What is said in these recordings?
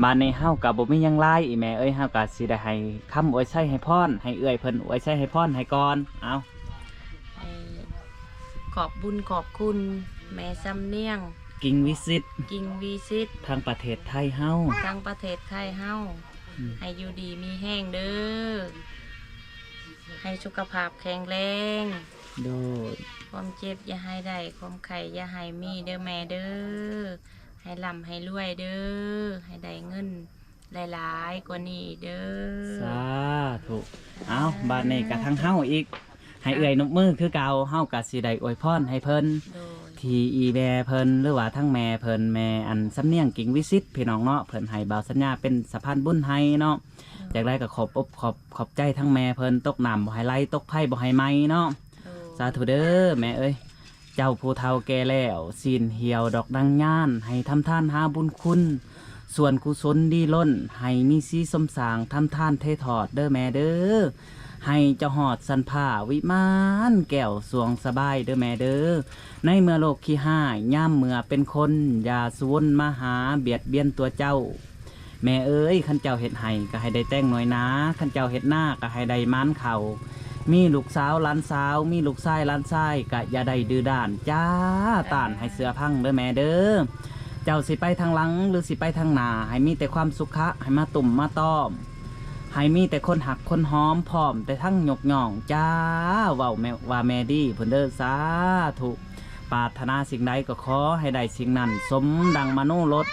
ບາດນີ້ເຮົາກໍບໍ່ມີຫຍັງຫຼາຍ ອີ່ແມ່ເອີຍ, ເຮົາກໍຊິໄດ້ໃຫ້ຄຳອວຍໄຊໃຫ້ພອນ ໃຫ້ເອື້ອຍເພິ່ນອວຍໄຊໃຫ້ພອນໃຫ້ກ່ອນ. ເອົາ ໃຫ້ຂອບບຸນຂອບຄຸນແມ່ສຳນຽງ ກິ່ງວິສິດ ກິ່ງວິສິດ ທາງປະເທດໄທເຮົາ ທາງປະເທດໄທເຮົາ ອືມ ໃຫ້ຢູ່ດີມີແຮງເດີ ໃຫ້ສຸຂະພາບແຂງແຮງ ໂດຍ ຄວາມເຈັບຢ່າໃຫ້ໄດ້ ຄວາມໄຂ້ຢ່າໃຫ້ມີເດີແມ່ເດີ ໃຫ້ລ່ຳໃຫ້ລວຍເດີ ໃຫ້ໄດ້ເງິນຫຼາຍໆກວ່ານີ້ເດີ ສາທຸ. ເອົາ ບາດນີ້ກະທາງເຮົາອີກ ໃຫ້ເອື້ອຍນົບມືຄືເກົ່າ ເຮົາກະຊິໄດ້ອວຍພອນໃຫ້ເພິ່ນ ໂດຍ ທີ່ອີ່ແມ່ເພິ່ນ ຫຼືວ່າທັງແມ່ເພິ່ນ ແມ່ອັນສຳນຽງ ກິ່ງວິສິດ ພີ່ນ້ອງເນາະ ເພິ່ນໃຫ້ບ່າວສັນຍາເປັນສະພານບຸນໃຫ້ເນາະ ໂດຍ ຈັ່ງໃດກໍຂອບອົບຂອບ ຂອບໃຈທັງແມ່ເພິ່ນ ຕົກນ້ຳບໍ່ໃຫ້ໄຫຼ ຕົກໄຟບໍ່ໃຫ້ໄໝ້ເນາະ ໂດຍ ສາທຸເດີແມ່ເອີຍ. ເຈົ້າຜູ້ເຖົ້າແກ່ແລ້ວ ຊີ້ນຫ່ຽວດອກນາງຍານ ໃຫ້ທຳທານຫາບຸນຄຸນ ສ່ວນກຸສົນດີລົ້ນ ໃຫ້ມີສີສົມສ້າງ ທຳທານເທທອດເດີແມ່ເດີ ໃຫ້ເຈົ້າຮອດຊັ້ນຟ້າວິມານ ແກ້ວສວງສະບາຍເດີແມ່ເດີ ໃນເມື່ອໂລກຂີ້ຮ້າຍ ຍາມເມື່ອເປັນຄົນ ຢ່າສະວົນມາຫາ ບຽດບຽນຕົວເຈົ້າ. ແມ່ເອີຍ ຄັນເຈົ້າເຮັດໄຮ່ກໍໃຫ້ໄດ້ແຕງໜ່ວຍນາ, ຄັນເຈົ້າເຮັດນາກໍໃຫ້ໄດ້ໝານເຂົ້າ, ມີລູກສາວຫຼານສາວ, ມີລູກຊາຍຫຼານຊາຍ ກໍຢ່າໄດ້ດື້ດ້ານຈ້າ, ຕ້ານໃຫ້ເຊື່ອພັງເດີແມ່ເດີ. ເຈົ້າຊິໄປທາງຫຼັງ ຫຼື ຊິໄປທາງໜ້າ ໃຫ້ມີແຕ່ຄວາມສຸຂະ ໃຫ້ມາຕຸ້ມມາຕ້ອມ, ໃຫ້ມີແຕ່ຄົນຮັກຄົນຫອມ ພ້ອມແຕ່ທັງຍົກຍ້ອງຈ້າ, ເວົ້າແມ່ ວ່າແມ່ດີພຸ້ນເດີ ສາທຸ. ປາດຖະໜາສິ່ງໃດກໍຂໍໃຫ້ໄດ້ສິ່ງນັ້ນ ສົມດັ່ງມະໂນລົດ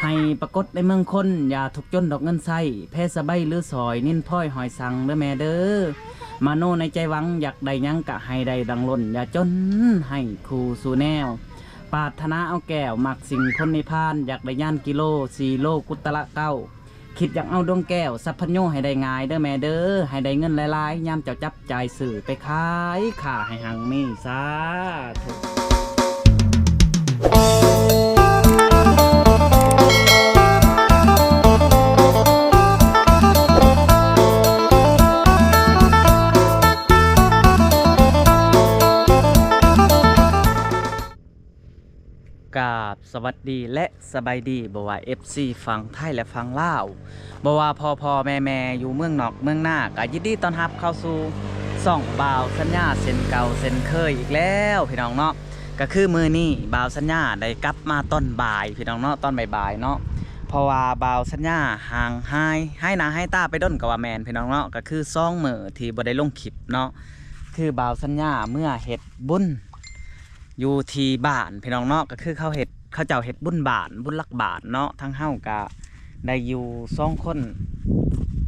ໃຫ້ປາກົດໃນເມືອງຄົນ ຢ່າທຸກຈົນດອກເງິນໃຊ້ ແພສະໃບຫຼືສອຍ ນິນພອຍຫອຍສັງເດີແມ່ເດີ. ມະໂນໃນໃຈຫວັງ ຢາກໄດ້ຫຍັງກະໃຫ້ໄດ້ດັ່ງລົ້ນ ຢ່າຈົນໃຫ້ຄູ່ສູ່ແນວ. ປາດຖະໜາເອົາແກ້ວ ມັກສິ່ງພົນນິພານ ຢາກໄດ້ຍານກິໂລ ສີ່ໂລ ກຸດຕະລະເກົ້າ ຄິດຢາກເອົາດວງແກ້ວ ສັບພັນໂຍໃຫ້ໄດ້ງ່າຍເດີແມ່ເດີ ໃຫ້ໄດ້ເງິນຫຼາຍໆ ຍາມເຈົ້າຈັບຈ່າຍຊື້ໄປຂາຍ ຄ້າໃຫ້ຮັ່ງມີ ສາທຸ. ກາບສະຫວັດດີ ແລະ ສະບາຍດີ ບໍ່ວ່າເອັຟຊີຝັ່ງໄທ ແລະ ຝັ່ງລາວ, ບໍ່ວ່າພໍ່ໆແມ່ໆຢູ່ເມືອງນອກເມືອງນາ ກໍຍິນດີຕ້ອນຮັບເຂົ້າສູ່ຊ່ອງບ່າວສັນຍາເຊັ່ນເກົ່າເຊັ່ນເຄີຍອີກແລ້ວ ພີ່ນ້ອງເນາະ. ກໍຄືມື້ນີ້ບ່າວສັນຍາໄດ້ກັບມາຕອນບ່າຍ ພີ່ນ້ອງເນາະ, ຕອນບ່າຍໆເນາະ, ເພາະວ່າບ່າວສັນຍາຫ່າງຫາຍ ຫາຍໜ້າຫາຍຕາໄປດົນກໍວ່າແມ່ນ ພີ່ນ້ອງເນາະ. ກໍຄືສອງມື້ທີ່ບໍ່ໄດ້ລົງຄລິບເນາະ, ຄືບ່າວສັນຍາເມືອເຮັດບຸນ ຢູ່ທີ່ບ້ານ ພີ່ນ້ອງເນາະ, ກໍຄືເຂົາເຮັດ ເຂົາເຈົ້າເຮັດບຸນບ້ານ ບຸນຫຼັກບ້ານເນາະ. ທາງເຮົາກະໄດ້ຢູ່ສອງຄົນ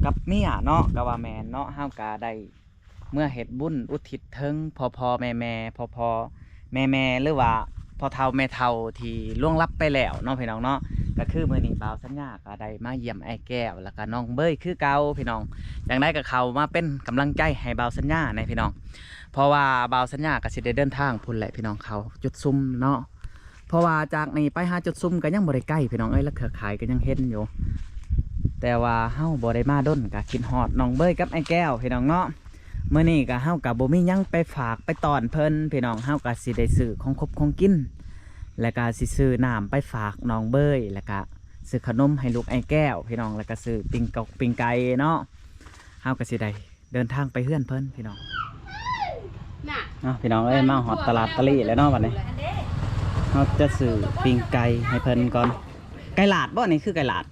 ກັບເມຍເນາະ ກໍວ່າແມ່ນເນາະ, ເຮົາກະໄດ້ເມືອເຮັດບຸນອຸທິດເຖິງພໍ່ໆແມ່ໆ ພໍ່ໆແມ່ໆ ຫຼືວ່າພໍ່ເຖົ້າແມ່ເຖົ້າທີ່ລ່ວງລັບໄປແລ້ວເນາະ ພີ່ນ້ອງເນາະ. ກໍຄືມື້ນີ້ບ່າວສັນຍາກໍໄດ້ມາຢ້ຽມອ້າຍແກ້ວ ແລ້ວກໍນ້ອງເບີຍຄືເກົ່າ ພີ່ນ້ອງ. ຈັ່ງໃດກໍເຂົ້າມາເປັນກຳລັງໃຈໃຫ້ບ່າວສັນຍາແດ່ ພີ່ນ້ອງ. ເພາະວ່າບ່າວສັນຍາກໍຊິໄດ້ເດີນທາງພຸ້ນແຫຼະ ພີ່ນ້ອງ, ເຂົ້າຈຸດຊຸມເນາະ, ເພາະວ່າຈາກນີ້ໄປຫາຈຸດຊຸມກໍຍັງບໍ່ໄດ້ໄກ ພີ່ນ້ອງເອີຍ, ລະເຄືອຂ່າຍກໍຍັງເຫັນຢູ່, ແຕ່ວ່າເຮົາບໍ່ໄດ້ມາດົນ ກໍຄິດຮອດນ້ອງເບີຍກັບອ້າຍແກ້ວ ພີ່ນ້ອງເນາະ. ມື້ນີ້ກໍເຮົາກໍບໍ່ມີຫຍັງໄປຝາກໄປຕ້ອນເພິ່ນ ພີ່ນ້ອງ, ເຮົາກໍຊິໄດ້ຊື້ຂອງຄົບຂອງກິນ ແລ້ວກໍຊິຊື້ນ້ຳໄປຝາກນ້ອງເບີຍ ແລ້ວກໍຊື້ຂະໜົມໃຫ້ລູກອ້າຍແກ້ວ ພີ່ນ້ອງ, ແລ້ວກໍຊື້ປີ້ງກອກປີ້ງໄກ່ເນາະ, ເຮົາກໍຊິໄດ້ ເດີນທາງໄປເຮືອນເພິ່ນ ພີ່ນ້ອງ. ເອົາ ພີ່ນ້ອງເອີຍ, ມາຮອດຕະຫຼາດຕະລີແລ້ວເນາະ ບັດນີ້. ເຮົາຈະຊື້ປີ້ງໄກ່ໃຫ້ເພິ່ນກ່ອນ. ໄກ່ລາດບໍ່ນີ້? ຄືໄກ່ລາດ.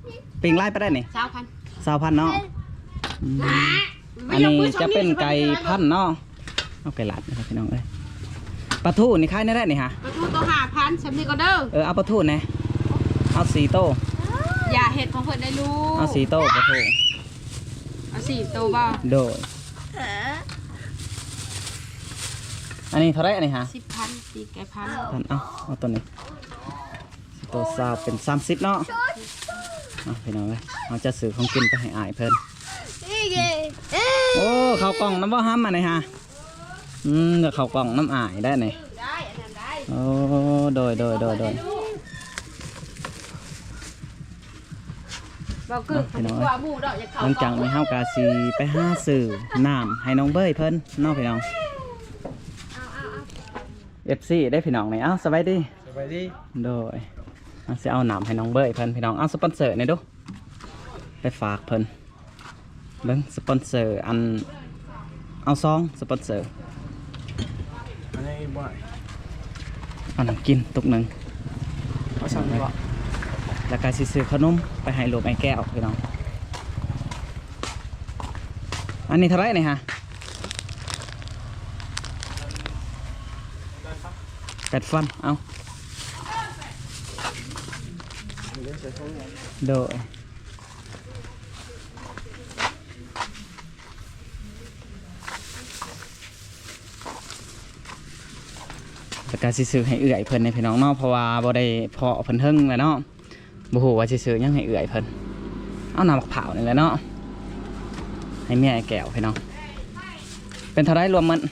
ປີ້ງຫຼາຍປານໃດນີ້? ຊາວພັນ. ຊາວພັນເນາະ. ອືມ. ອັນນີ້ຈະເປັນໄກ່ພັນເນາະ. ເອົາໄກ່ລາດນະ ພີ່ນ້ອງເອີຍ. ປາທູນີ້ຂາຍແນວໃດນີ້ຫະ? ປາທູໂຕຫ້າພັນ ສ່ຳນີ້ກໍເດີ. ເອີ ເອົາປາທູແດ່. ເອົາສີ່ໂຕ. ຢ່າເຮັດຂອງເພິ່ນໄດ້ລູກ. ເອົາສີ່ໂຕປາທູ. ເອົາສີ່ໂຕບໍ່? ໂດຍ. ອັນນີ້ເທົ່າໃດອັນນີ້ຫະ? ສິບພັນ ຕີໄກ່ພັນ. ພັນ. ເອົາ ເອົາໂຕນີ້. ໂຕຊາວເປັນສາມສິບເນາະ. ເອົາ ພີ່ນ້ອງເອີຍ, ເຮົາຈະຊື້ຂອງກິນໄປໃຫ້ອ້າຍເພິ່ນ. ໂອ້ ເຂົ້າກ່ອງນຳບໍ່ຫຳອັນນີ້ຫະ? ອືມ ເຂົ້າກ່ອງນຳອ້າຍໄດ້ນີ້. ໂອ້ ໂດຍ ໂດຍ ໂດຍ ໂດຍ. ເວົ້າເກີນ ເນາະ ພີ່ນ້ອງເອີຍ. ຫຼັງຈາກນີ້ເຮົາກະຊິໄປຫາຊື້ນ້ຳໃຫ້ນ້ອງເບີຍເພິ່ນເນາະ ພີ່ນ້ອງ. ເອັຟຊີເດ້ ພີ່ນ້ອງນີ້. ເອົ້າ ສະບາຍດີ. ສະບາຍດີ. ໂດຍ. ເຮົາຊິເອົານ້ຳໃຫ້ນ້ອງເບີຍເພິ່ນ ພີ່ນ້ອງ. ເອົາສະປອນເຊີແດ່ດູ. ໄປຝາກເພິ່ນ. ເບິ່ງສະປອນເຊີ ອັນ ເອົາສອງສະປອນເຊີ. ອັນນີ້ບໍ່ ອັນນັ້ນກິນຕຸກໜຶ່ງ ເອົາສອງນີ້ບໍ່ ແລ້ວກະຊິຊື້ຂະໜົມໄປໃຫ້ລູກອ້າຍແກ້ວພີ່ນ້ອງ. ອັນນີ້ເທົ່າໃດນີ້ຫະ? ແປດພັນ ເອົາ ໂດຍ. ແລ້ວກະຊິຊື້ໃຫ້ເອື້ອຍເພິ່ນນີ້ພີ່ນ້ອງເນາະ ເພາະວ່າບໍ່ໄດ້ພໍ້ເພິ່ນເຖິງແລ້ວເນາະ ບໍ່ຮູ້ວ່າຊິຊື້ຫຍັງໃຫ້ເອື້ອຍເພິ່ນ. ເອົາ ນ້ຳໝາກພ້າວນີ້ແຫຼະເນາະ ໃຫ້ເມຍອ້າຍແກ້ວພີ່ນ້ອງ. ເປັນເທົ່າໃດລວມໝົດ? ດ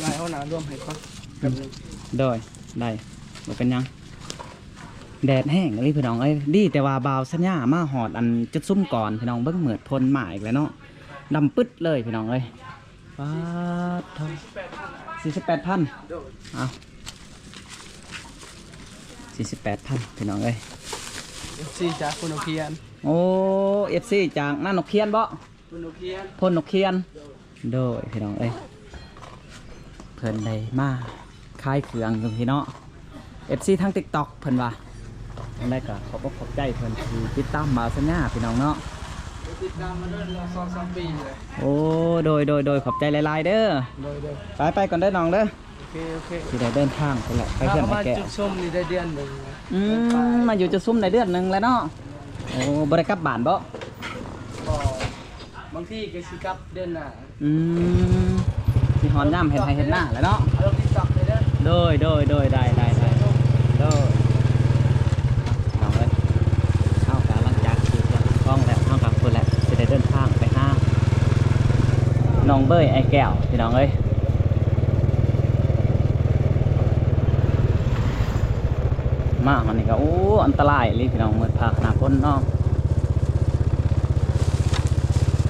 ຽວໃຫ້ຫົວໜ້າລວມໃຫ້ກ່ອນແປັບໜຶ່ງ. ໂດຍ ໄດ້ ບໍ່ເປັນຫຍັງ. ແດດແຮງອີ່ຫຼີພີ່ນ້ອງເອີຍ ດີແຕ່ວ່າບ່າວສັນຍາມາຮອດອັນຈຸດຊຸມກ່ອນພີ່ນ້ອງ. ເບິ່ງ ມືດຝົນມາອີກແລ້ວເນາະ ດຳປຶດເລີຍພີ່ນ້ອງເອີຍ. ປາດໂທ້ ສີ່ສິບແປດພັນ ເອົາ ສີ່ສິບແປດພັນພີ່ນ້ອງເອີຍ. ເອັຟຊີຈາກໂພນນົກຂຽນ. ໂອ້ ເອັຟຊີຈາກນານົກຂຽນບໍ? ໂພນນົກຂຽນ ໂພນນົກຂຽນ. ໂດຍ ພີ່ນ້ອງເອີຍ ເພິ່ນໄດ້ມາຂາຍເຄື່ອງຢູ່ພີ້ເນາະ ເອັຟຊີທາງຕິກຕັອກເພິ່ນວ່າ. ຈັ່ງໃດກໍຂອບອົກຂອບໃຈເພິ່ນທີ່ຕິດຕາມບ່າວສັນຍາພີ່ນ້ອງເນາະ. ຕິດຕາມມາໂດນສອງສາມປີເລີຍ. ໂອ້ ໂດຍ ໂດຍ ໂດຍ ຂອບໃຈຫຼາຍໆເດີ. ໂດຍ ໂດຍ ໄປ ໄປກ່ອນເດີນ້ອງເດີ. ໂອເຄ ໂອເຄ ຊິໄດ້ເດີນທາງພຸ້ນແຫຼະ ໄປເຮືອນອ້າຍແກ້ວ. ມາຈຸດຊຸມນີ້ໄດ້ເດືອນໜຶ່ງ. ອືມ ມາຢູ່ຈຸດຊຸມໄດ້ເດືອນໜຶ່ງແລ້ວເນາະ. ໂອ້ ບໍ່ໄດ້ກັບບ້ານບໍ? ບໍ່ ບາງທີກໍຊິກັບເດືອນໜ້າ. ອືມ ຊິຮອດຍາມເຮັດໄຮ່ເຮັດນາແລ້ວເນາະ. ໂດຍ ໂດຍ ໂດຍ ໄດ້ ໄດ້ ໄດ້ ໂດຍ. ນ້ອງເອີຍ ເຮົາກໍຫຼັງຈາກຊື້ເຄື່ອງຂອງແລ້ວ ເຮົາກໍພຸ້ນແຫຼະ ຊິໄດ້ເດີນທາງໄປຫານ້ອງເບີຍ ອ້າຍແກ້ວ ພີ່ນ້ອງເອີຍ. ມາຮອດນີ້ກໍ ໂອ້ ອັນຕະລາຍອີ່ຫຼີພີ່ນ້ອງ ມືດຟ້າຂະໜາດຝົນເນາະ.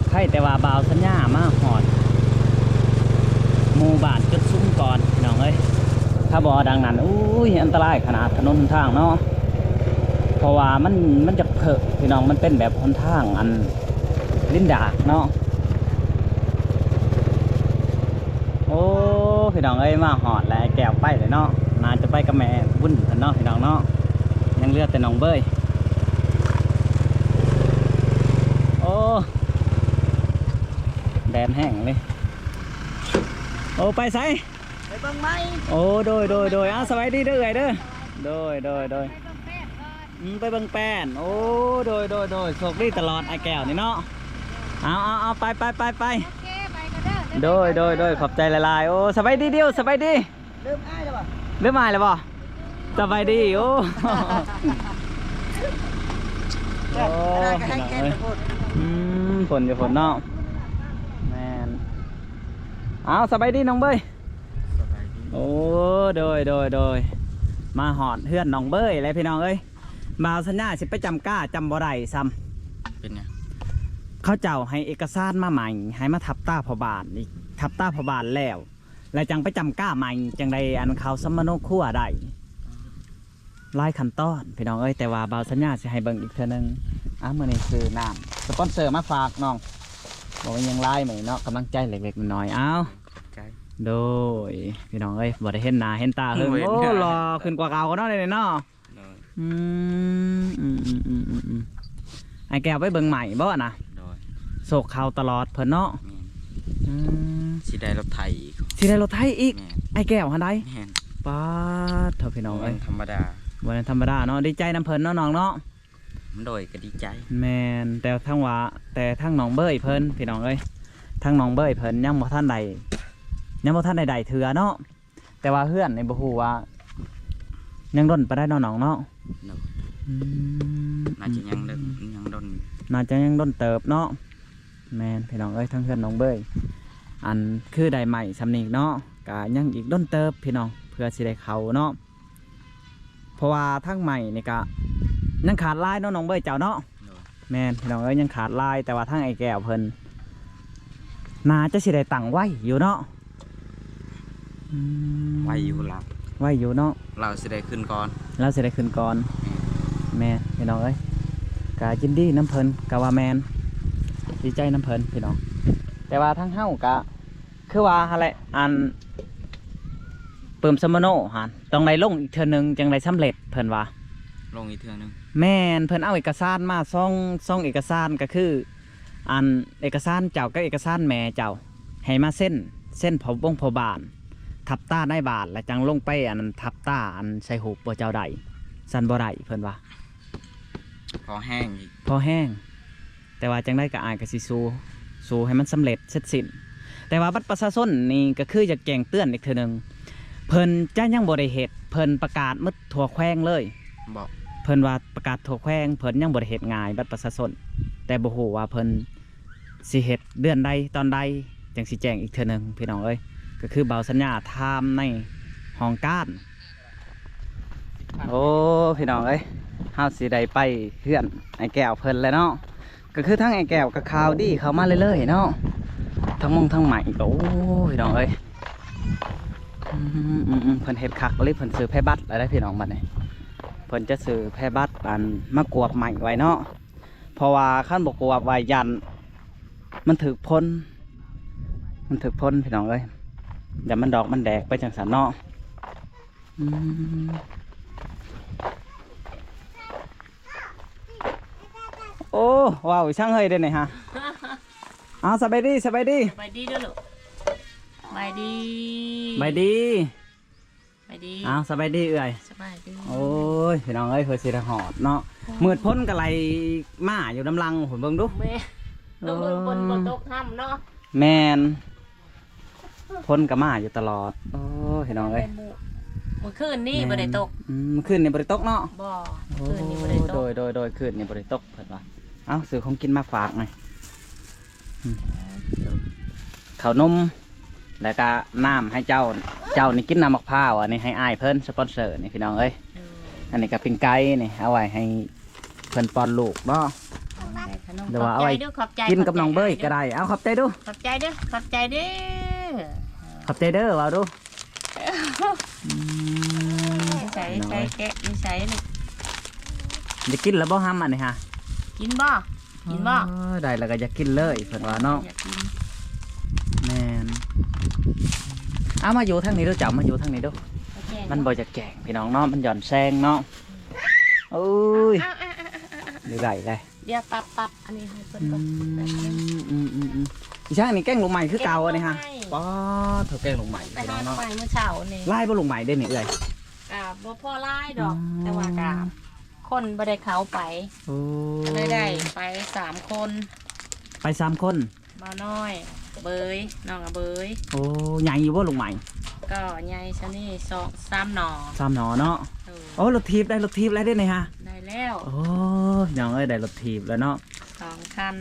ໃຜແຕ່ວ່າບ່າວສັນຍາມາຮອດໝູ່ບ້ານຈຸດຊຸມກ່ອນພີ່ນ້ອງເອີຍ ຖ້າບໍ່ດັ່ງນັ້ນ ໂອ້ຍ ອັນຕະລາຍຂະໜາດຖະໜົນຫົນທາງເນາະ. ເພາະວ່າມັນ ມັນຈະເພີພີ່ນ້ອງ ມັນເປັນແບບຫົນທາງອັນ ດິນດາກເນາະ. ໂອ້ ພີ່ນ້ອງເອີຍ ມາຮອດແລ້ວ ອ້າຍແກ້ວໄປແລ້ວເນາະ. ໜ້າຈະໄປກັບແມ່ບຸນເພິ່ນເນາະ ພີ່ນ້ອງເນາະ. ຍັງເຫຼືອແຕ່ນ້ອງເບີຍ. ໂອ້ ແດດແຮງເລີຍ. ໂອ້ ໄປໃສ? ໄປເບິ່ງໄມ້. ໂອ້ ໂດຍ ໂດຍ ໂດຍ. ອ້າວ ສະບາຍດີເດີເອື້ອຍເດີ. ໂດຍ ໂດຍ ໂດຍ. ໄປເບິ່ງແປ້ນກ່ອນ. ອືມ ໄປເບິ່ງແປ້ນ. ໂອ້ ໂດຍ ໂດຍ ໂດຍ. ໂຊກດີຕະຫຼອດອ້າຍແກ້ວນີ້ເນາະ. ເອົາ ເອົາ ເອົາ ໄປ ໄປ ໄປ ໄປ. ໂອເຄ ໄປກ່ອນເດີ. ໂດຍ ໂດຍ ໂດຍ. ຂອບໃຈຫຼາຍໆ. ໂອ້ ສະບາຍດີດິວ ສະບາຍດີ. ລືມອ້າຍແລ້ວບໍ່? ລືມອ້າຍແລ້ວບໍ່? ສະບາຍດີ. ໂອ້ ໂອ້ ອືມ ຝົນຢູ່ພຸ້ນເນາະ. ແມ່ນ. ເອົາ ສະບາຍດີນ້ອງເບີຍ. ສະບາຍດີ. ໂອ້ ໂດຍ ໂດຍ ໂດຍ. ມາຮອດເຮືອນນ້ອງເບີຍແລ້ວພີ່ນ້ອງເອີຍ. ບ່າວສັນຍາຊິໄປຈ້ຳກາຈ້ຳບໍ່ໄດ້ຊ້ຳ. ເປັນຫຍັງ? ເຂົາເຈົ້າໃຫ້ເອກະສານມາໃໝ່ ໃຫ້ມາທັບຕາພໍ່ບ້ານອີກ ທັບຕາພໍ່ບ້ານແລ້ວ ແລ້ວຈັ່ງໄປຈ້ຳກາໃໝ່ ຈັ່ງໄດ້ອັນເຂົ້າສຳມະໂນຄົວໄດ້. ອໍ ຫຼາຍຂັ້ນຕອນພີ່ນ້ອງເອີຍ ແຕ່ວ່າບ່າວສັນຍາຊິໃຫ້ເບິ່ງອີກເທື່ອໜຶ່ງ. ອ່າ ມື້ນີ້ຊື້ນ້ຳສະປອນເຊີມາຝາກນ້ອງ ບໍ່ມີຫຍັງຫຼາຍມື້ນີ້ເນາະ ກຳລັງໃຈເລັກໆນ້ອຍໆ. ເອົາ ຂອບໃຈ. ໂດຍ ພີ່ນ້ອງເອີຍ ບໍ່ໄດ້ເຫັນໜ້າເຫັນຕາເຫິງ. ໂອ້ຍ ໂອ້ ຫຼໍ່ຂຶ້ນກວ່າເກົ່າເນາະ ດຽວນີ້ເນາະ. ໂດຍ. ອືມ ອືມໆໆໆ. ອ້າຍແກ້ວໄປເບິ່ງໃໝ່ບໍ່ນະ? ໂດຍ. ໂຊກເຂົ້າຕະຫຼອດເພິ່ນເນາະ. ແມ່ນ. ອືມ ຊິໄດ້ລົດໄຖອີກ. ຊິໄດ້ລົດໄຖອີກ? ແມ່ນ. ອ້າຍແກ້ວຫັ້ນໃດ? ແມ່ນ. ປາດໂທ້ ພີ່ນ້ອງເອີຍ ບໍ່ແມ່ນທຳມະດາ ບໍ່ແມ່ນທຳມະດາເນາະ. ດີໃຈນຳເພິ່ນເນາະນ້ອງເນາະ. ໂດຍ ກໍດີໃຈ. ແມ່ນ ແຕ່ທາງວ່າ ແຕ່ທາງນ້ອງເບີຍເພິ່ນ ພີ່ນ້ອງເອີຍ ທາງນ້ອງເບີຍເພິ່ນຍັງບໍ່ທັນໄດ້ ຍັງບໍ່ທັນໄດ້ໄດ້ເທື່ອເນາະ. ແຕ່ວ່າເຮືອນນີ້ບໍ່ຮູ້ວ່າຍັງດົນປານໃດເນາະນ້ອງເນາະ. ໂດຍ. ອືມ ໜ້າຈະຍັງເດີ ຍັງດົນ ໜ້າຈະຍັງດົນເຕີບເນາະ. ແມ່ນ ພີ່ນ້ອງເອີຍ ທາງເຮືອນນ້ອງເບີຍ ອັນ ຄືໄດ້ໄມ້ສ່ຳນີ້ເນາະ ກະຍັງອີກດົນເຕີບພີ່ນ້ອງ ເພື່ອຊິໄດ້ເຂົ້າເນາະ. ເພາະວ່າທາງໃໝ່ນີ້ກະຍັງຂາດຫຼາຍເນາະ ນ້ອງເບີຍເຈົ້າເນາະ. ໂດຍ. ແມ່ນ ພີ່ນ້ອງເອີຍ ຍັງຂາດຫຼາຍ ແຕ່ວ່າທາງອ້າຍແກ້ວເພິ່ນໜ້າຈະຊິໄດ້ຕັ້ງໄວຢູ່ເນາະ. ອືມ ໄວຢູ່ລາວ ໄວຢູ່ເນາະ. ລາວຊິໄດ້ຂຶ້ນກ່ອນ ລາວຊິໄດ້ຂຶ້ນກ່ອນ. ແມ່ນ ແມ່ນ ພີ່ນ້ອງເອີຍ. ກະຍິນດີນຳເພິ່ນ ກະວ່າແມ່ນ ດີໃຈນຳເພິ່ນພີ່ນ້ອງ. ແຕ່ວ່າທາງເຮົາກະຄືວ່າຫັ້ນແຫຼະ ອັນ ປຶ້ມສະມະໂນຫັ້ນ ຕ້ອງໄດ້ລົງອີກເທື່ອໜຶ່ງ ຈັ່ງໄດ້ສຳເລັດ ເພິ່ນວ່າ. ລົງອີກເທື່ອໜຶ່ງ? ແມ່ນ ເພິ່ນເອົາເອກະສານມາ ສອງ ສອງເອກະສານ ກະຄື ອັນ ເອກະສານເຈົ້າກັບເອກະສານແມ່ເຈົ້າ ໃຫ້ມາເຊັນ ເຊັນພໍ່ບົງພໍ່ບ້ານ ທັບຕານາຍບ້ານ ແລ້ວຈັ່ງລົງໄປ ອັນ ທັບຕາ ອັນ ໃສ່ຮູບບໍ່ເຈົ້າໄດ້ ຊັ້ນບໍ່ໄດ້ ເພິ່ນວ່າ. ພໍແຮງອີກ ພໍແຮງ ແຕ່ວ່າຈັ່ງໃດກໍ ອ້າຍກໍຊິສູ້ ສູ້ໃຫ້ມັນສຳເລັດເສັດສິ້ນ. ແຕ່ວ່າບັດປະຊາຊົນນີ້ກໍຄືຢາກແຈ້ງເຕືອນອີກເທື່ອໜຶ່ງ ເພິ່ນຈະຍັງບໍ່ໄດ້ເຮັດ ເພິ່ນປະກາດໝົດທົ່ວແຂວງເລີຍ. ເພິ່ນວ່າປະກາດທົ່ວແຂວງ ເພິ່ນຍັງບໍ່ໄດ້ເຮັດງ່າຍບັດປະຊາຊົນ ແຕ່ບໍ່ຮູ້ວ່າເພິ່ນ ຊິເຮັດເດືອນໃດຕອນໃດ ຈັ່ງຊິແຈ້ງອີກເທື່ອໜຶ່ງພີ່ນ້ອງເອີຍ. ກໍຄືບ່າວສັນຍາຖາມໃນຫ້ອງການ. ໂອ້ ພີ່ນ້ອງເອີຍ ເຮົາຊິໄດ້ໄປເຮືອນອ້າຍແກ້ວເພິ່ນແລ້ວເນາະ. ກໍຄືທາງອ້າຍແກ້ວກໍຂ່າວດີເຂົ້າມາເລື້ອຍໆເນາະ ທັງມົງທັງໄມ້ກໍ ໂອ້ ພີ່ນ້ອງເອີຍ ອືມໆໆ ເພິ່ນເຮັດຄັກອີ່ຫຼີ ເພິ່ນຊື້ແພບັດແລ້ວເດ້ພີ່ນ້ອງ. ບັດນີ້ເພິ່ນຈະຊື້ແພບັດ ອັນ ມາກວບໄມ້ໄວ້ເນາະ. ເພາະວ່າຄັນບໍ່ກວບໄວ້ຢ້ານມັນຖືກຝົນ ມັນຖືກຝົນພີ່ນ້ອງເອີຍ ຢ້ານມັນດອກມັນແດກໄປຈັ່ງຊັ້ນເນາະ. ອືມ ໂອ້ ວ້າວອີ່ສັງເຮີ້ຍເດນີ້ຫະ. ເອົາ ສະບາຍດີ ສະບາຍດີ ສະບາຍດີເດີ້ລູກ ສະບາຍດີ ສະບາຍດີ. ໄປດີ ອ້າວ ສະບາຍດີເອື້ອຍ ສະບາຍດີ. ໂອ້ຍ ພີ່ນ້ອງເອີຍ ເພື່ອຊິໄດ້ຮອດເນາະ ໂອ້ຍ ມືດຝົນກໍໄຫຼມາຢູ່ນຳຫຼັງພຸ້ນ ເບິ່ງດູ ແມ່ນ ເອີ ເບິ່ງຝົນບໍ່ຕົກຫ້ຳເນາະ ແມ່ນ ຝົນກໍມາຢູ່ຕະຫຼອດ. ໂອ້ຍ ພີ່ນ້ອງເອີຍ ແຕ່ມື້ ມື້ຄືນນີ້ ແມ່ນ ບໍ່ໄດ້ຕົກ ອືມ ມື້ຄືນນີ້ບໍ່ໄດ້ຕົກເນາະ ບໍ່ ໂອ້ ຄືນນີ້ບໍ່ໄດ້ຕົກ ໂດຍ ໂດຍ ໂດຍ ຄືນນີ້ບໍ່ໄດ້ຕົກ ເພິ່ນວ່າ. ເອົ້າ ຊື້ຂອງກິນມາຝາກໜ່ອຍ ອືມ ເຂົ້າໜົມ ແລ້ວກະນ້ຳໃຫ້ເຈົ້າ ເຈົ້ານີ້ກິນນ້ຳໝາກພ້າວ ອັນນີ້ໃຫ້ອ້າຍເພິ່ນສະປອນເຊີນີ້ພີ່ນ້ອງເອີຍ. ໂດຍ ອັນນີ້ກະປີ້ງໄກ່ນີ້ ເອົາໄວ້ໃຫ້ເພິ່ນປ້ອນລູກເນາະ ຂອບໃຈ ຫຼືວ່າເອົາໄວ້ ຂອບໃຈ ກິນກັບນ້ອງເບີຍກໍໄດ້. ເອົາ ຂອບໃຈດູ ຂອບໃຈເດີ້ ຂອບໃຈເດີ້ ຂອບໃຈເດີ້ ເວົ້າດູ. ອືມ ໃສ່ ໃສ່ແກະ ໃສ່ລູກ ຢາກກິນແລ້ວບໍ່ຫຳອັນນີ້ຫະ? ກິນບໍ່? ກິນບໍ່? ອໍ ໄດ້ແລ້ວກໍຢາກກິນເລີຍ ເພິ່ນວ່າເນາະ ຢາກກິນ ແມ່ນ. ເອົາ ມາຢູ່ທາງນີ້ດູ ເຈົ້າ ມາຢູ່ທາງນີ້ດູ ມັນບໍ່ຢາກແຈ້ງພີ່ນ້ອງເນາະ ມັນຍ້ອນແສງເນາະ. ໂອ້ຍ ຢູ່ໄດ້ເລີຍ ດຽວຕັດ ຕັດອັນນີ້ໃຫ້ເພິ່ນກ່ອນ ອືມ ອີ່ຊ່າງນີ້ແກງລູກໄມ້ຄືເກົ່າອັນນີ້ຫະ. ປ້າດ ເຖົ້າແກງລູກໄມ້ ໄປຫາລູກໄມ້ມື້ເຊົ້ານີ້ ຫຼາຍບໍ່ລູກໄມ້ເດນີ້ເອື້ອຍ? ກະບໍ່ພໍຫຼາຍດອກ ອືມ ແຕ່ວ່າກະ ຄົນບໍ່ໄດ້ເຂົ້າໄປ ໂອ້ ກໍເລີຍໄດ້ໄປສາມຄົນ ໄປສາມຄົນ ບ່າວນ້ອຍ ເບີຍ ນ້ອງອະເບີຍ. ໂອ້ ໃຫຍ່ຢູ່ບໍ່ລູກໄມ້? ກໍໃຫຍ່ຊະນີ້ ສອງ ສາມໜໍ່ ສາມໜໍ່ເນາະ. ໂອ້ ລົດຖີບ ໄດ້ລົດຖີບແລ້ວເດ້ນີ້ຫະ ໄດ້ແລ້ວ. ໂອ້ ພີ່ນ້ອງເອີຍ ໄດ້ລົດຖີບແລ້ວເນາະ ສອງຄັນ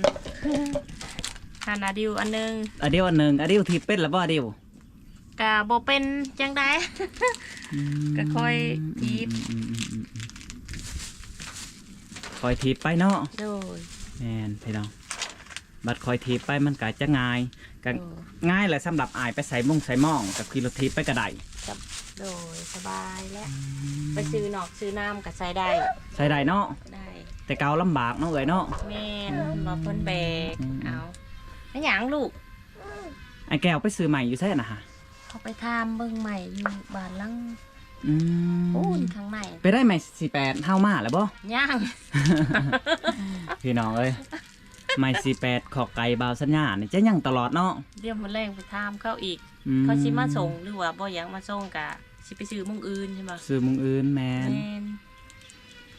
ຄັນອາດິວອັນໜຶ່ງ ອາດິວອັນໜຶ່ງ. ອາດິວຖີບເປັນແລ້ວບໍ່ ອາດິວ? ກະບໍ່ເປັນຈັ່ງໃດ ອືມ ກະຄ່ອຍຖີບ ອືມໆໆໆ ຄ່ອຍຖີບໄປເນາະ. ໂດຍ ແມ່ນພີ່ນ້ອງ ບັດຄ່ອຍຖີບໄປມັນກະຈະງ່າຍ ກະ ໂດຍ ງ່າຍແຫຼະ. ສຳລັບອ້າຍໄປໃສ່ມົງໃສ່ມອງ ກະຂີ່ລົດຖີບໄປກະໄດ້ ໂດຍ ສະບາຍແຫຼະ ອືມ ໄປຊື້ນອກຊື້ນ້ຳກະໃສ່ໄດ້ ໃສ່ໄດ້ເນາະ ໄດ້. ແຕ່ເກົ່າລຳບາກເນາະເອື້ອຍເນາະ ແມ່ນ ອືມ ເພິ່ນວ່າເພິ່ນແບກ ອືມ ເອົາ ແມ່ນຫຍັງລູກ? ອ້າຍແກ້ວໄປຊື້ໄມ້ຢູ່ໃສນະຫະ? ເຂົາໄປຖາມເບິ່ງໄມ້ຢູ່ບ້ານຫຼັງ ອືມ ປູນຂ້າງໃນ. ໄປໄດ້ໄມ້ສີ່ແປດເຮົາມາແລ້ວບໍ່? ຍັງ ພີ່ນ້ອງເອີຍ ໄມ້ສີ່ແປດ ຂອກໄກ່ ບ່າວສັນຍານີ້ຈະຍັງຕະຫຼອດເນາະ. ດຽວມື້ແລງໄປຖາມເຂົາອີກ ອືມ ເຂົາຊິມາສົ່ງ ຫຼືວ່າບໍ່ຢາກມາສົ່ງ ກະຊິໄປຊື້ໝ່ອງອື່ນ ຊິບໍ່? ຊື້ໝ່ອງອື່ນ ແມ່ນ ແມ່ນ.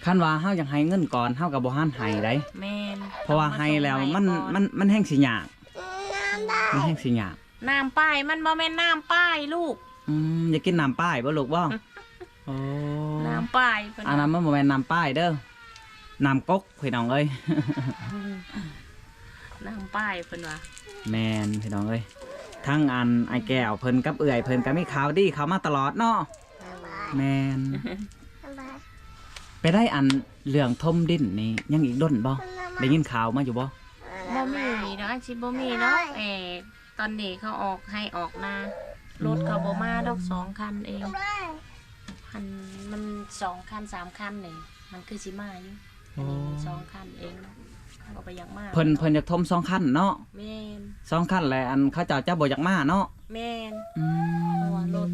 ຄັນວ່າເຮົາຢາກໃຫ້ເງິນກ່ອນ ເຮົາກໍບໍ່ຫັນໃຫ້ໃດ໋ ແມ່ນ ເພາະວ່າໃຫ້ແລ້ວມັນ ມັນ ມັນແຮ່ງຊິຍາກ ມັນແຮ່ງຊິຍາກ. ນ້ຳປາຍ ມັນບໍ່ແມ່ນນ້ຳປາຍລູກ. ອືມ ຢາກກິນນ້ຳປາຍບໍ່ລູກບໍ່? ໂອ້ ນ້ຳປາຍເພິ່ນ ອັນນັ້ນມັນບໍ່ແມ່ນນ້ຳປາຍເດີ້ ນ້ຳກົກພີ່ນ້ອງເອີຍ ນ້ຳປາຍເພິ່ນວ່າ. ແມ່ນພີ່ນ້ອງເອີຍ ທັງອັນອ້າຍແກ້ວເພິ່ນກັບເອື້ອຍເພິ່ນກໍມີຂ່າວດີເຂົ້າມາຕະຫຼອດເນາະ. ແມ່ນ ໄປໄດ້ ອັນເລື່ອງຖົມດິນນີ້ຍັງອີກດົນບໍ່? ໄດ້ຍິນຂ່າວມາຢູ່ບໍ່? ບໍ່ມີດອກ ອາດຊິບໍ່ມີດອກ ແອ ຕອນນີ້ເຂົາອອກໄຮ່ອອກນາ ລົດເຂົາບໍ່ມາດອກ ສອງຄັນເອງ ຫັ້ນ ມັນສອງຄັນສາມຄັນນີ້ ມັນຄືຊິມາຢູ່. ໂອ້ ອັນນີ້ມັນສອງຄັນເອງເນາະ ເຂົາກໍບໍ່ຢາກມາ ເພິ່ນ ເພິ່ນຢາກຖົມສອງຄັນເນາະ. ແມ່ນ ສອງຄັນແຫຼະ ອັນເຂົາເຈົ້າຈະບໍ່ຢາກມາເນາະ. ແມ່ນ ອືມ ເພາະວ່າລົດ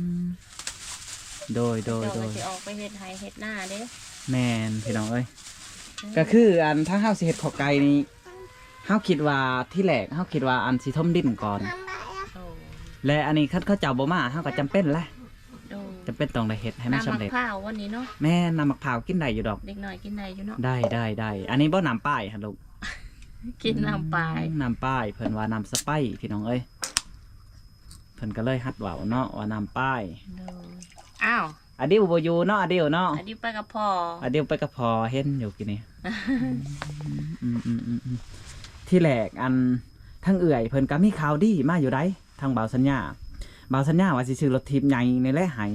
ໂດຍ ໂດຍ ເຂົາເຈົ້າກໍ ໂດຍ ຊິອອກໄປເຮັດໄຮ່ເຮັດນາເດ້. ແມ່ນ ພີ່ນ້ອງເອີຍ ອືມ ກໍຄືອັນ ທາງເຮົາຊິເຮັດຂໍ້ໄກ່ນີ້ ເຮົາຄິດວ່າ ທີແລກເຮົາຄິດວ່າອັນຊິຖົມດິນກ່ອນ ໂອ້ ແລະ ອັນນີ້ຄັນເຂົາເຈົ້າບໍ່ມາ ເຮົາກໍຈຳເປັນແຫຼະ ໂດຍ ຈຳເປັນຕ້ອງໄດ້ເຮັດໃຫ້ມັນສຳເລັດ. ນ້ຳໝາກພ້າວວັນນີ້ເນາະ. ແມ່ນ ນ້ຳໝາກພ້າວກິນໄດ້ຢູ່ດອກ ເດັກນ້ອຍກິນໄດ້ຢູ່ເນາະ. ໄດ້ ໄດ້ ໄດ້ ອັນນີ້ບໍ່ນ້ຳປາຍຫັ້ນລູກ ກິນນ້ຳປາຍ ອືມ ນ້ຳປາຍ ເພິ່ນວ່ານ້ຳສະໄປ ພີ່ນ້ອງເອີຍ ເພິ່ນກໍເລີຍຫັດເວົ້າເນາະວ່ານ້ຳປາຍ. ໂດຍ ອ້າວ ອາດິວບໍ່ຢູ່ເນາະ ອາດິວເນາະ ອາດິວໄປກັບພໍ່ ອາດິວໄປກັບພໍ່ ເຫັນຢູ່ກີ້ນີ້. ອືມໆໆໆ ທີແລກອັນ ທາງເອື້ອຍເພິ່ນກໍມີຂ່າວດີມາຢູ່ໃດ໋ ທາງບ່າວສັນຍາ ບ່າວສັນຍາວ່າຊິຊື້ລົດຖີບໃຫຍ່ນີ້ແຫຼະໃຫ້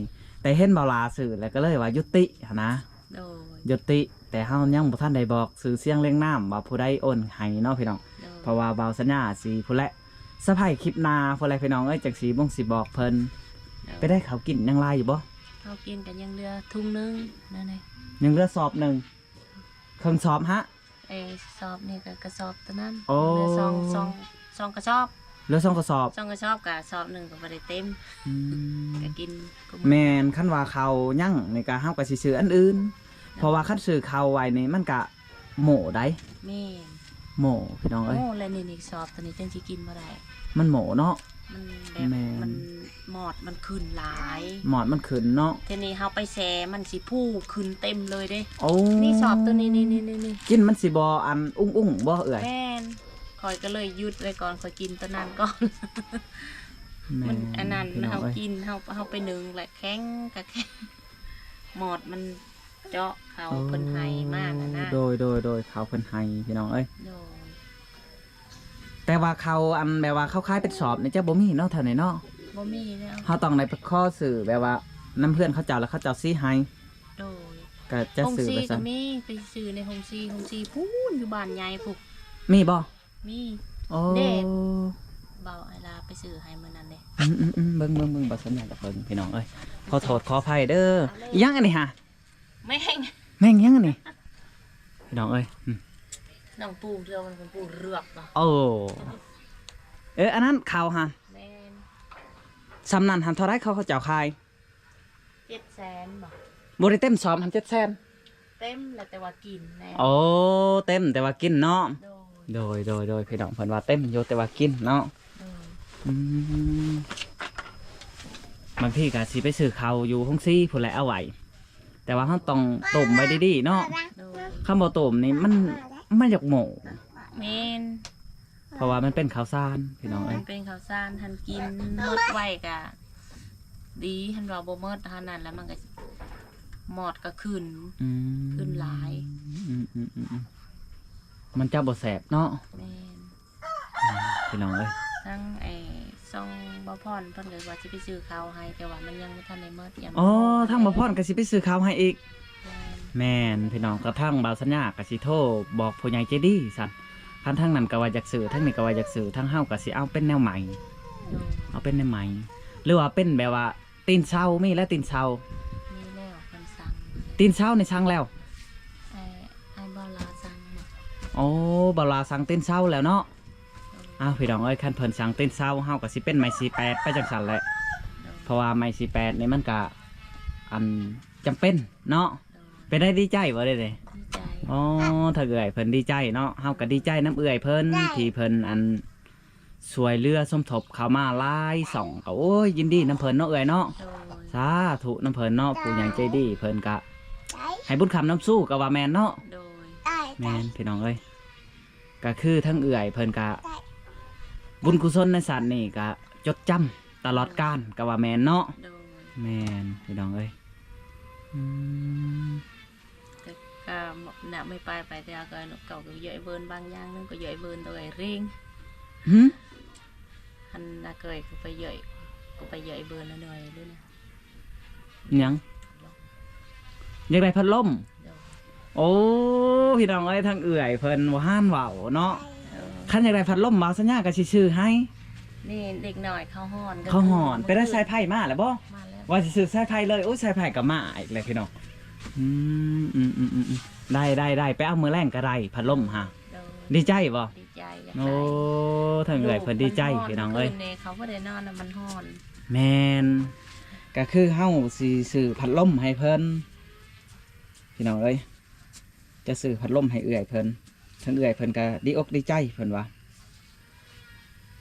ແຕ່ເຫັນບ່າວຫຼ້າຊື້ແລ້ວກໍເລີຍວ່າຢຸດຕິຫັ້ນນະ. ໂດຍ ຢຸດຕິ ແຕ່ເຮົາຍັງບໍ່ທັນໄດ້ບອກຊື່ສຽງລຽງນາມວ່າຜູ້ໃດໂອນໃຫ້ເນາະ ພີ່ນ້ອງ. ໂດຍ ເພາະວ່າບ່າວສັນຍາຊິພຸ້ນແຫຼະ ສະພາຍຄລິບໜ້າພຸ້ນແຫຼະ ພີ່ນ້ອງເອີຍ ຈັ່ງຊິບົ່ງຊິບອກເພິ່ນ. ໂດຍ ໄປໄດ້ ເຂົ້າກິນຍັງຫຼາຍຢູ່ບໍ່? ເຂົ້າກິນກໍຍັງເຫຼືອຖົງໜຶ່ງນັ້ນເດ ຍັງເຫຼືອສອບໜຶ່ງ ເຄິ່ງສອບຫະ? ເອີ ສອບນີ້ກໍກະສອບຕົວນັ້ນ ໂອ້ ເຫຼືອສອງ ສອງ ສອງກະສອບ ເຫຼືອສອງກະສອບ ສອງກະສອບ ກະສອບໜຶ່ງກໍບໍ່ໄດ້ເຕັມ. ອືມ ກໍກິນ ແມ່ນ ຄັນວ່າເຂົ້າຍັງນີ້ກະເຮົາກໍຊິຊື້ອັນອື່ນ ເພາະວ່າຄັນຊື້ເຂົ້າໄວ້ນີ້ມັນກະໂມ້ໄດ໋. ແມ່ນ ໂມ້ ພີ່ນ້ອງເອີຍ ໂອ້ ແລະນີ້ ນີ້ສອບຕົວນີ້ຈັ່ງຊິກິນບໍ່ໄດ້ ມັນໂມ້ເນາະ. ມັນແບບ ແມ່ນ ມັນມອດມັນຂຶ້ນຫຼາຍ ມອດມັນຂຶ້ນເນາະ ທີນີ້ເຮົາໄປແຊ່ມັນຊິພູຂຶ້ນເຕັມເລີຍເດ້. ໂອ້ ນີ້ສອບຕົວນີ້ ນີ້ໆໆໆ ກິນມັນຊິບໍ່ອັນອຸ້ງໆບໍ່ເອື້ອຍ? ແມ່ນ ຂ້ອຍກໍເລີຍຢຸດໄວ້ກ່ອນ ຂ້ອຍກິນຕົວນັ້ນກ່ອນ. ແມ່ນ ມັນອັນນັ້ນ ພີ່ນ້ອງເອີຍ ເຮົາກິນ ເຮົາ ເຮົາໄປໜຶ້ງແຫຼະ ແຂງກະແຂງ ມອດມັນເຈາະ ເຂົາເພິ່ນໃຫ້ມາຫັ້ນນະ. ໂດຍ ໂດຍ ໂດຍ ເຂົາເພິ່ນໃຫ້ ພີ່ນ້ອງເອີຍ ໂດຍ. ແຕ່ວ່າເຂົ້າອັນແບບວ່າເຂົາຂາຍເປັນສອບນີ້ຈະບໍ່ມີເນາະ ແຖວນີ້ເນາະ ບໍ່ມີແລ້ວ ເຮົາຕ້ອງໄດ້ໄປຂໍຊື້ແບບວ່ານຳເພື່ອນເຂົາເຈົ້າ ແລ້ວເຂົາເຈົ້າສີໃຫ້. ໂດຍ ກໍຈະຊື້ໄປຊັ້ນ ໂຮງສີກໍມີ ໄປຊື້ໃນໂຮງສີ ໂຮງສີພຸ້ນ ຢູ່ບ້ານໃຫຍ່ພຸ້ນ ມີບໍ່? ມີ ໂອ້ ເດ້ ບ່າວໄອລາໄປຊື້ໃຫ້ມື້ນັ້ນເດ້. ອືມໆໆ ເບິ່ງໆໆ ບ່າວສັນຍາຢາກເບິ່ງ ພີ່ນ້ອງເອີຍ ຂໍໂທດຂໍອະໄພເດີ. ອີຫຍັງອັນນີ້ຫະ? ແມ່ງ ແມ່ງຫຍັງອັນນີ້ ພີ່ນ້ອງເອີຍ? ອືມ ນ້ອງປູເທື່ອມັນເປັນປູເລືອກເນາະ. ໂອ້ ເອີ ອັນນັ້ນເຂົາຫະ ແມ່ນ ສ່ຳນັ້ນຫັ້ນເທົ່າໃດ ເຂົາ ເຂົາເຈົ້າຂາຍ? ເຈັດແສນບໍ່? ບໍ່ໄດ້ເຕັມສອບຫັ້ນ ເຈັດແສນ ເຕັມແຫຼະ ແຕ່ວ່າກິນແນ່. ໂອ້ ເຕັມແຕ່ວ່າກິນເນາະ. ໂດຍ ໂດຍ ໂດຍ ໂດຍ ພີ່ນ້ອງ ເພິ່ນວ່າເຕັມຢູ່ແຕ່ວ່າກິນເນາະ. ໂດຍ ອືມ ບາງທີກໍຊິໄປຊື້ເຂົ້າຢູ່ໂຮງສີພຸ້ນແຫຼະເອົາໄວ້ ແຕ່ວ່າເຮົາຕ້ອງຕົ້ມໄວ້ດີໆເນາະ. ໂດຍ ຄັນບໍ່ຕົ້ມນີ້ມັນ ມັນຢາກໂມ້. ແມ່ນ ເພາະວ່າມັນເປັນເຂົ້າສານ ພີ່ນ້ອງເອີຍ ມັນເປັນເຂົ້າສານ ຄັນກິນໝົດໄວກໍດີ ຄັນວ່າບໍ່ໝົດເທົ່ານັ້ນແລ້ວມັນກໍ ມອດກໍຂຶ້ນ. ອືມ ຂຶ້ນຫຼາຍ. ອືມໆໆໆ ມັນຈະບໍ່ແຊບເນາະ. ແມ່ນ ອືມ ພີ່ນ້ອງເອີຍ ທາງໄອ້ຊ່ອງບ່າວພອນເພິ່ນກໍວ່າຊິໄປຊື້ເຂົ້າໃຫ້ ແຕ່ວ່າມັນຍັງບໍ່ທັນໄດ້ໝົດ. ອໍ ທາງບ່າວພອນກໍຊິໄປຊື້ເຂົ້າໃຫ້ອີກ. ແມ່ນ ແມ່ນ ພີ່ນ້ອງ ກໍທາງບ່າວສັນຍາກໍຊິໂທບອກຜູ້ໃຫຍ່ໃຈດີຊັ້ນ ຄັນທາງນັ້ນກໍວ່າຢາກຊື້ ທາງນີ້ກໍວ່າຢາກຊື້ ທາງເຮົາກໍຊິເອົາເປັນແນວໃໝ່. ໂດຍ ເອົາເປັນແນວໃໝ່ ຫຼືວ່າເປັນແບບວ່າຕີນເຊົາ ມີແລ້ວຕີນເຊົາ? ມີແລ້ວ ເພິ່ນສັ່ງ ຕີນເຊົານີ້ສັ່ງແລ້ວ. ໄອ້ ໄອ້ບ່າວລາວສັ່ງ. ໂອ້ ບ່າວລາວສັ່ງຕີນເຊົາແລ້ວເນາະ. ໂດຍ ອ້າວ ພີ່ນ້ອງເອີຍ ຄັນເພິ່ນສັ່ງຕີນເຊົາ ເຮົາກໍຊິເປັນໄມ້ສີ່ແປດໄປຈັ່ງຊັ້ນແຫຼະ. ໂດຍ ເພາະວ່າໄມ້ສີ່ແປດນີ້ມັນກະ ອັນ ຈຳເປັນເນາະ. ໂດຍ ເປັນໄດ້ ດີໃຈບໍ່ເດ? ດີໃຈ. ອໍ ຖ້າເອື້ອຍເພິ່ນດີໃຈເນາະ ເຮົາກໍດີໃຈນຳເອື້ອຍເພິ່ນ ທີ່ເພິ່ນ ອັນ ຊ່ວຍເຫຼືອສົມທົບເຂົ້າມາຫຼາຍຊ່ອງ ກໍ ໂອ້ຍ ຍິນດີນຳເພິ່ນເນາະເອື້ອຍເນາະ. ໂດຍ ສາທຸນຳເພິ່ນເນາະ ຜູ້ໃຫຍ່ໃຈດີເພິ່ນກະໃຫ້ບຸນຄ້ຳນຳຊູກໍວ່າແມ່ນເນາະ. ໂດຍ ແມ່ນ ພີ່ນ້ອງເອີຍ ກໍຄືທາງເອື້ອຍເພິ່ນກະ ບຸນກຸສົນໃນຊາດນີ້ກະຈົດຈຳຕະຫຼອດການກໍວ່າແມ່ນເນາະ. ໂດຍ ແມ່ນ ພີ່ນ້ອງເອີຍ. ອືມ ແຕ່ກໍນະ ໄມ່ປາຍໄປແຕ່ເຮົາກໍ ເຂົາກໍເຍີ້ຍເວີນບາງຢ່າງໜຶ່ງ ກໍເຍີ້ຍເວີນໂດຍເລັ່ງ. ຫື? ອັນນະເຄີຍກໍໄປເຍີ້ຍ ກໍໄປເຍີ້ຍເວີນໜ້ອຍໆເລີຍນະ. ຫຍັງ? ຢາກໄດ້ພັດລົມ. ໂດຍ ໂອ້ ພີ່ນ້ອງເອີຍ ທາງເອື້ອຍເພິ່ນບໍ່ຫານເວົ້າເນາະ. ເອີ ຄັນຢາກໄດ້ພັດລົມ ບ່າວສັນຍາກໍຊິຊື້ໃຫ້. ນີ້ເດັກນ້ອຍເຂົາຮ້ອນ ເຂົາຮ້ອນ. ໄປໄດ້ສາຍໄຟມາແລ້ວບໍ່? ມາແລ້ວ ວ່າຊິຊື້ສາຍໄຟເລີຍ. ໂອ້ຍ ສາຍໄຟກໍມາອີກແລ້ວ ພີ່ນ້ອງ. ອືມ ອືມໆໆໆ ໄດ້ ໄດ້ ໄດ້ ໄປເອົາມື້ແລງກໍໄດ້ ພັດລົມຫາ. ໂດຍ ດີໃຈບໍ່? ດີໃຈ ຢາກໄດ້. ໂອ້ ທາງເອື້ອຍເພິ່ນດີໃຈ ລູກມັນຮ້ອນ ພີ່ນ້ອງເອີຍ. ຄືນນີ້ເຂົາບໍ່ໄດ້ນອນນະ ມັນຮ້ອນ. ແມ່ນ ກໍຄືເຮົາຊິຊື້ພັດລົມໃຫ້ເພິ່ນ ພີ່ນ້ອງເອີຍ. ຈະຊື້ພັດລົມໃຫ້ເອື້ອຍເພິ່ນ ທາງເອື້ອຍເພິ່ນກໍດີອົກດີໃຈ ເພິ່ນວ່າ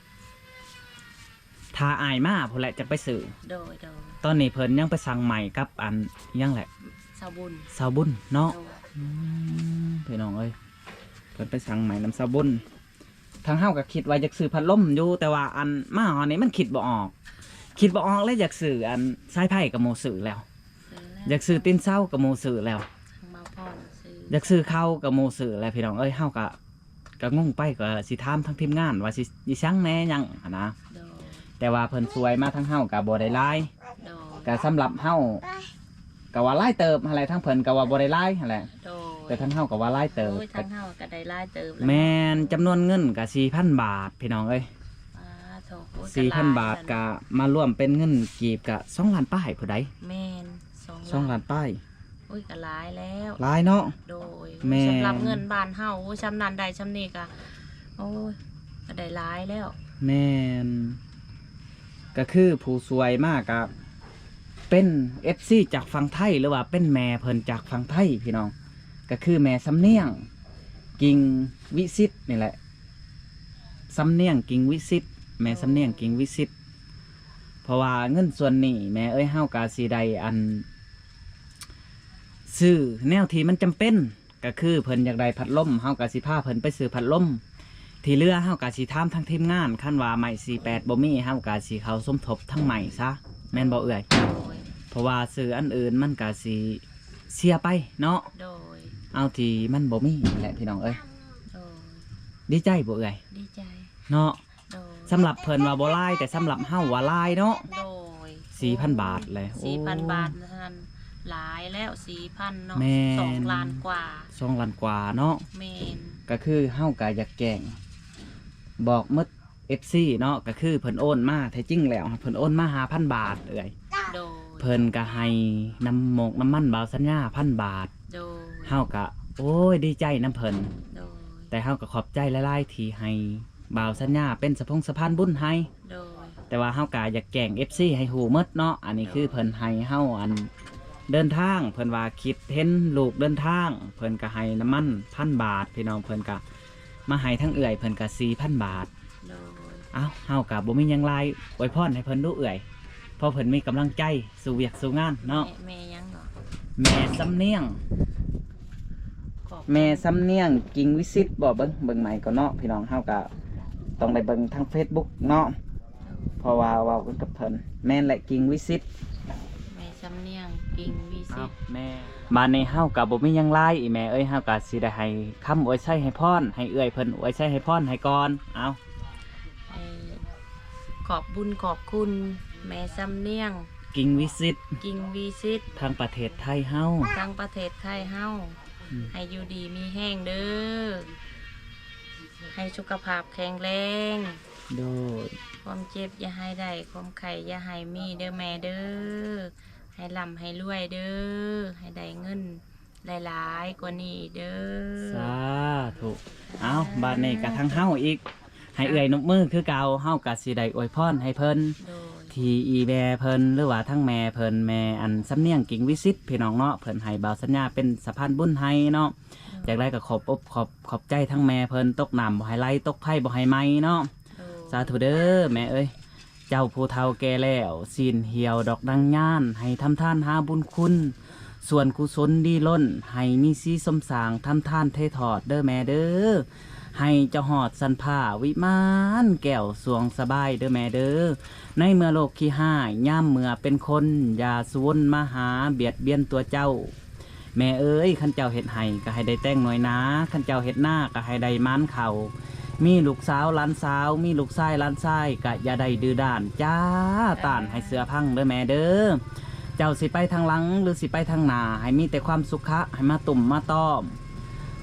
ຖ້າອ້າຍມາພຸ້ນແຫຼະຈະໄປຊື້. ໂດຍ ໂດຍ ຕອນນີ້ເພິ່ນຍັງໄປສັ່ງໃໝ່ກັບອັນຫຍັງແຫຼະ ຊາວບຸນ ຊາວບຸນເນາະ. ໂດຍ ອືມ ພີ່ນ້ອງເອີຍ ເພິ່ນໄປສັ່ງໃໝ່ນຳຊາວບຸນ. ທາງເຮົາກໍຄິດວ່າຢາກຊື້ພັດລົມຢູ່ ແຕ່ວ່າອັນມາຮອດນີ້ມັນຄິດບໍ່ອອກ ຄິດບໍ່ອອກເລີຍ ຢາກຊື້ອັນສາຍໄຟກໍໝູ່ຊື້ແລ້ວ ຊື້ແລ້ວ ຢາກຊື້ຕີນເສົາກໍໝູ່ຊື້ແລ້ວ ທາງມາພອນຊື້ ຢາກຊື້ເຂົ້າກໍໝູ່ຊື້ແລ້ວ ພີ່ນ້ອງເອີຍ. ເຮົາກໍ ກໍງົງໄປ ກໍຊິຖາມທາງທີມງານວ່າຊິ ຊິສັ່ງແດ່ຫຍັງຫັ້ນນະ. ໂດຍ ແຕ່ວ່າເພິ່ນຊ່ວຍມາທາງເຮົາກໍບໍ່ໄດ້ຫຼາຍ. ໂດຍ ກໍສຳລັບເຮົາກໍວ່າຫຼາຍເຕີບຫັ້ນແຫຼະ ທາງເພິ່ນກໍວ່າບໍ່ໄດ້ຫຼາຍຫັ້ນແຫຼະ. ໂດຍ ແຕ່ທາງເຮົາກໍວ່າຫຼາຍເຕີບ. ໂອ້ຍ ທາງເຮົາກໍໄດ້ຫຼາຍເຕີບແລ້ວ. ແມ່ນ ຈຳນວນເງິນກໍສີ່ພັນບາດ ພີ່ນ້ອງເອີຍ. ອ່າ ໂທ້ ໂອ້ຍ ສີ່ພັນບາດ ກໍຫຼາຍແລ້ວນະ ກໍມາລວມເປັນເງິນກີບກໍສອງລ້ານປາຍພຸ້ນໃດ໋. ແມ່ນ ສອງລ້ານ ສອງລ້ານປາຍ. ໂອ້ຍ ກໍຫຼາຍແລ້ວ ຫຼາຍເນາະ. ໂດຍ ແມ່ນ ສຳລັບເງິນບ້ານເຮົາ ໂອ້ຍ ຊ່ຳນັ້ນໄດ້ຊ່ຳນີ້ກໍ ໂອ້ຍ ກໍໄດ້ຫຼາຍແລ້ວ. ແມ່ນ ກໍຄືຜູ້ຊ່ວຍມາກໍເປັນເອັຟຊີຈາກຝັ່ງໄທ ຫຼືວ່າເປັນແມ່ເພິ່ນຈາກຝັ່ງໄທ ພີ່ນ້ອງ. ກໍຄືແມ່ສຳນຽງ ກິ່ງວິສິດນີ້ແຫຼະ ສຳນຽງ ກິ່ງວິສິດ ແມ່ສຳນຽງ ກິ່ງວິສິດ. ເພາະວ່າເງິນສ່ວນນີ້ແມ່ເອີຍ ເຮົາກໍຊິໄດ້ອັນ ຊື້ແນວທີ່ມັນຈຳເປັນ ກໍຄືເພິ່ນຢາກໄດ້ພັດລົມ ເຮົາກໍຊິພາເພິ່ນໄປຊື້ພັດລົມ. ທີ່ເຫຼືອເຮົາກໍຊິຖາມທາງທີມງານ ຄັນວ່າໄມ້ສີ່ແປດບໍ່ມີ ເຮົາກໍຊິເຂົ້າສົມທົບທາງໄມ້ຊະ ແມ່ນບໍ່ເອື້ອຍ? ໂດຍ ເພາະວ່າຊື້ອັນອື່ນມັນກໍຊິເສຍໄປເນາະ. ໂດຍ ເອົາທີ່ມັນບໍ່ມີແຫຼະ ພີ່ນ້ອງເອີຍ. ໂດຍ ດີໃຈບໍ່ເອື້ອຍ? ດີໃຈເນາະ. ໂດຍ ສຳລັບເພິ່ນວ່າບໍ່ຫຼາຍ ແຕ່ສຳລັບເຮົາວ່າຫຼາຍເນາະ. ໂດຍ ສີ່ພັນບາດແຫຼະ. ໂອ້ ສີ່ພັນບາດນັ້ນຫຼາຍແລ້ວ ສີ່ພັນເນາະ. ແມ່ນ ສອງລ້ານກວ່າ ສອງລ້ານກວ່າເນາະ. ແມ່ນ ກໍຄືເຮົາກໍຢາກແຈ້ງບອກໝົດເອັຟຊີເນາະ ກໍຄືເພິ່ນໂອນມາ ແທ້ຈິງແລ້ວເພິ່ນໂອນມາຫ້າພັນບາດເອື້ອຍ. ໂດຍ ເພິ່ນກໍໃຫ້ນ້ຳໝົກນ້ຳມັນບ່າວສັນຍາພັນບາດ. ໂດຍ ເຮົາກໍ ໂອ້ຍ ດີໃຈນຳເພິ່ນ. ໂດຍ ແຕ່ເຮົາກໍຂອບໃຈຫຼາຍໆ ທີ່ໃຫ້ ບ່າວສັນຍາເປັນສະພົງສະພານບຸນໃຫ້. ໂດຍ ແຕ່ວ່າເຮົາກະຢາກແຈ້ງເອັຟຊີໃຫ້ຮູ້ໝົດເນາະ ອັນນີ້ຄືເພິ່ນໃຫ້ເຮົາ ອັນ ເດີນທາງ ເພິ່ນວ່າຄິດເຫັນລູກເດີນທາງ ເພິ່ນກະໃຫ້ນ້ຳມັນພັນບາດ ພີ່ນ້ອງ ເພິ່ນກະມາໃຫ້ທາງເອື້ອຍເພິ່ນກະສີ່ພັນບາດ. ໂດຍ ເອົ້າ ເຮົາກະບໍ່ມີຫຍັງຫຼາຍ ອວຍພອນໃຫ້ເພິ່ນດູເອື້ອຍ ເພາະເພິ່ນມີກຳລັງໃຈ ສູ່ວຽກສູ່ງານເນາະ. ແມ່ ແມ່ຫຍັງເນາະ? ແມ່ສຳນຽງ ແມ່ສຳນຽງ ກິ່ງວິສິດບໍ? ເບິ່ງ ເບິ່ງໃໝ່ກ່ອນເນາະ ພີ່ນ້ອງ ເຮົາກະຕ້ອງໄດ້ເບິ່ງທາງເຟສບຸກເນາະ ເພາະວ່າເວົ້າກັນກັບເພິ່ນ. ແມ່ນແຫຼະ ກິ່ງວິສິດ ແມ່ສຳນຽງ ກິ່ງວິສິດ. ເອົ້າ ແມ່ ບາດນີ້ເຮົາກະບໍ່ມີຫຍັງຫຼາຍ ອີ່ແມ່ເອີຍ ເຮົາກະຊິໄດ້ໃຫ້ຄຳອວຍໄຊໃຫ້ພອນ ໃຫ້ເອື້ອຍເພິ່ນອວຍໄຊໃຫ້ພອນໃຫ້ກ່ອນ. ເອົ້າ ໃຫ້ຂອບບຸນຂອບຄຸນແມ່ສຳນຽງ ກິ່ງວິສິດ ກິ່ງວິສິດ ທາງປະເທດໄທເຮົາ ທາງປະເທດໄທເຮົາ ອືມ ໃຫ້ຢູ່ດີມີແຮງເດີ ໃຫ້ສຸຂະພາບແຂງແຮງ. ໂດຍ ຄວາມເຈັບຢ່າໃຫ້ໄດ້ ຄວາມໄຂ້ຢ່າໃຫ້ມີເດີແມ່ເດີ ໃຫ້ລ່ຳໃຫ້ລວຍເດີ ໃຫ້ໄດ້ເງິນ ຫຼາຍໆກວ່ານີ້ເດີ ສາທຸ. ເອົາ ບາດນີ້ກະທາງເຮົາອີກ ໃຫ້ເອື້ອຍນົບມືຄືເກົ່າ ເຮົາກະຊິໄດ້ອວຍພອນໃຫ້ເພິ່ນ ໂດຍ ທີ່ອີ່ແມ່ເພິ່ນ ຫຼືວ່າທາງແມ່ເພິ່ນ ແມ່ອັນສຳນຽງ ກິ່ງວິສິດ ພີ່ນ້ອງເນາະ ເພິ່ນໃຫ້ບ່າວສັນຍາເປັນສະພານບຸນໃຫ້ເນາະ ໂດຍ ຈັ່ງໃດກະຂອບອົບຂອບ ຂອບໃຈທາງແມ່ເພິ່ນ ຕົກນ້ຳບໍ່ໃຫ້ໄຫຼ ຕົກໄຟບໍ່ໃຫ້ໄໝ້ເນາະ ໂດຍ ສາທຸເດີແມ່ເອີຍ. ເຈົ້າຜູ້ເຖົ້າແກ່ແລ້ວ ຊີ້ນຫ່ຽວດອກນາງຍານ ໃຫ້ທຳທານຫາບຸນຄຸນ ສ່ວນກຸສົນດີລົ້ນ ໃຫ້ມີສີສົມສ້າງ ທຳທານເທທອດເດີແມ່ເດີ ໃຫ້ເຈົ້າຮອດຊັ້ນຟ້າວິມານ ແກ້ວສວງສະບາຍເດີແມ່ເດີ ໃນເມື່ອໂລກຂີ້ຮ້າຍ ຍາມເມື່ອເປັນຄົນ ຢ່າສຸວົນມາຫາ ບຽດບຽນຕົວເຈົ້າ. ແມ່ເອີຍ ຄັນເຈົ້າເຮັດໄຮ່ກະໃຫ້ໄດ້ແຕງໜ່ວຍນາ ຄັນເຈົ້າເຮັດນາກະໃຫ້ໄດ້ໝານເຂົ້າ ມີລູກສາວຫຼານສາວ ມີລູກຊາຍຫຼານຊາຍ ກະຢ່າໄດ້ດື້ດ້ານຈ້າ ຕ້ານໃຫ້ເຊື່ອພັງເດີແມ່ເດີ ເຈົ້າຊິໄປທາງຫຼັງ ຫຼື ຊິໄປທາງໜ້າ ໃຫ້ມີແຕ່ຄວາມສຸຂະ ໃຫ້ມາຕຸ້ມມາຕ້ອມ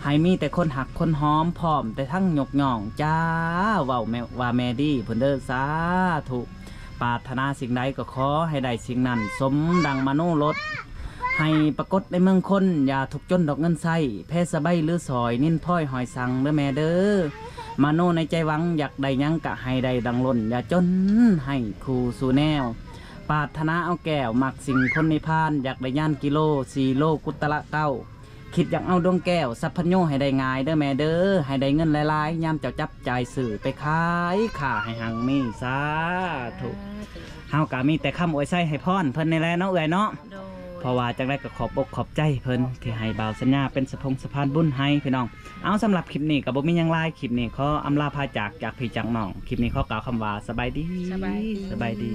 ໃຫ້ມີແຕ່ຄົນຮັກຄົນຫອມ ພ້ອມແຕ່ທັງຍົກຍ້ອງຈ້າ ເວົ້າແມ່ ວ່າແມ່ດີພຸ້ນເດີ ສາທຸ. ປາດຖະໜາສິ່ງໃດກໍຂໍໃຫ້ໄດ້ສິ່ງນັ້ນ ສົມດັ່ງມະໂນລົດ ໃຫ້ປາກົດໃນເມືອງຄົນ ຢ່າທຸກຈົນດອກເງິນໃຊ້ ແພສະໃບຫຼືສອຍ ນິນພອຍຫອຍສັງເດີແມ່ເດີ. ມະໂນໃນໃຈຫວັງ ຢາກໄດ້ຫຍັງກະໃຫ້ໄດ້ດັ່ງລົ້ນ ຢ່າຈົນໃຫ້ຄູ່ສູ່ແນວ. ປາດຖະໜາເອົາແກ້ວ ມັກສິ່ງພົນນິພານ ຢາກໄດ້ຍານກິໂລ ສີ່ໂລກຸດຕະລະເກົ້າ. ຄິດຢາກເອົາດວງແກ້ວ ສັບພັນໂຍໃຫ້ໄດ້ງ່າຍເດີແມ່ເດີ ໃຫ້ໄດ້ເງິນຫຼາຍໆ ຍາມເຈົ້າຈັບຈ່າຍຊື້ໄປຂາຍ ຄ້າໃຫ້ຮັ່ງມີ ສາທຸ. ເຮົາກະມີແຕ່ຄຳອວຍໄຊໃຫ້ພອນເພິ່ນນີ້ແຫຼະເນາະເອື້ອຍເນາະ. ເພາະວ່າຈັ່ງໃດກໍຂອບອົກຂອບໃຈເພິ່ນທີ່ໃຫ້ບ່າວສັນຍາເປັນສະພົງສະພານບຸນໃຫ້ພີ່ນ້ອງ. ເອົາ ສຳລັບຄລິບນີ້ກໍບໍ່ມີຫຍັງຫຼາຍ ຄລິບນີ້ຂໍອຳລາພາຈາກ ຈາກພີ່ຈາກນ້ອງ. ຄລິບນີ້ຂໍກ່າວຄຳວ່າສະບາຍດີ ສະບາຍດີ ສະບາຍດີ.